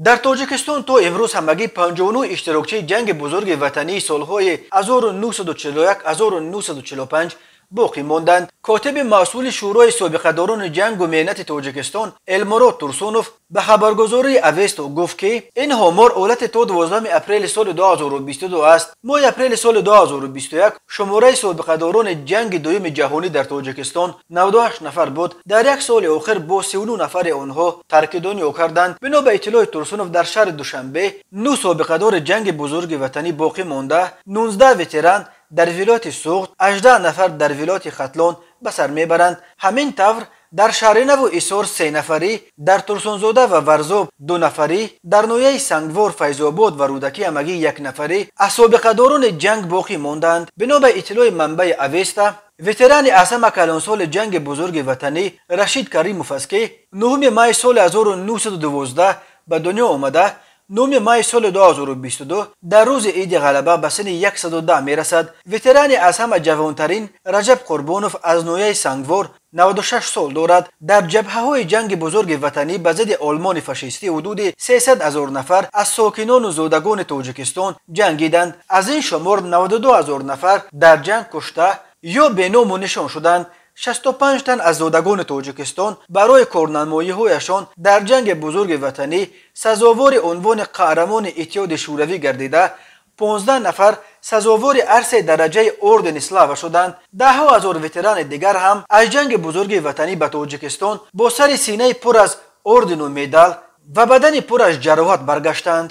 Дар Тоҷикистон то имрӯз ҳамагӣ 59 иштирокчии ҷанги бузурги ватании солҳои 1941-1945 боқӣ монданд. Котиби масъули Шӯрои собиқадорони ҷангу меҳнати Тоҷикистон Элмурод Турсунов ба хабаргузории Авесто гуфт, ки ин омор ҳолати то 12 апрели соли 2022 аст. Моҳи апрели соли 2021 шумораи собиқадорони ҷанги дуюми ҷаҳонӣ дар Тоҷикистон 98 нафар буд. Дар як соли охир бо 39 нафари онҳо тарки дунё карданд. Бино ба иттилои Турсунов, дар шаҳри Душанбе 9 собиқадори ҷанги бузурги ватанӣ боқӣ монда, 19 ветеран дар вилояти Суғд, 18 нафар дар вилояти Хатлон ба сар мебаранд. Ҳамин тавр, дар Шаҳринаву Исор 3 нафарӣ, дар Турсунзода ва Варзоб 2 нафарӣ, дар ноҳияи Сангвор, Файзобод ва Рӯдакӣ ҳамагӣ 1 нафарӣ аз собиқадорони ҷанг боқӣ монданд. Бино ба иттилои манбаи Авеста, ветерани аз ҳама калонсоли ҷанги бузурги ватанӣ Рашид Каримов аст, ки 9 май соли 1912 ба дунё омада, 9 май соли 2022 дар рӯзи Иди Ғалаба ба синни 110 мерасад. Ветерани аз ҳама ҷавонтарин Раҷаб Қурбонов аз ноҳияи Сангвор 96 сол дорад. Дар ҷабҳаҳои ҷанги бузурги ватанӣ ба зидди Олмони фашистӣ ҳудуди 300 ҳазор нафар аз сокинону зодагони Тоҷикистон ҷангиданд. Аз ин шумор 92 ҳазор нафар дар ҷанг кушта ё беному нишон шуданд. 65 тан аз зодагони Тоҷикистон барои корнамоиҳояшон дар ҷанги бузурги ватанӣ сазовори унвони Қаҳрамони Иттиҳоди Шӯравӣ гардида, 15 нафар сазовори арсаи дараҷаи Ордени Слава шуданд. Даҳҳо ҳазор ветерани дигар ҳам аз ҷанги бузурги ватанӣ ба Тоҷикистон бо сари синаи пур аз ордену медал ва бадани пур аз ҷароҳат баргаштанд.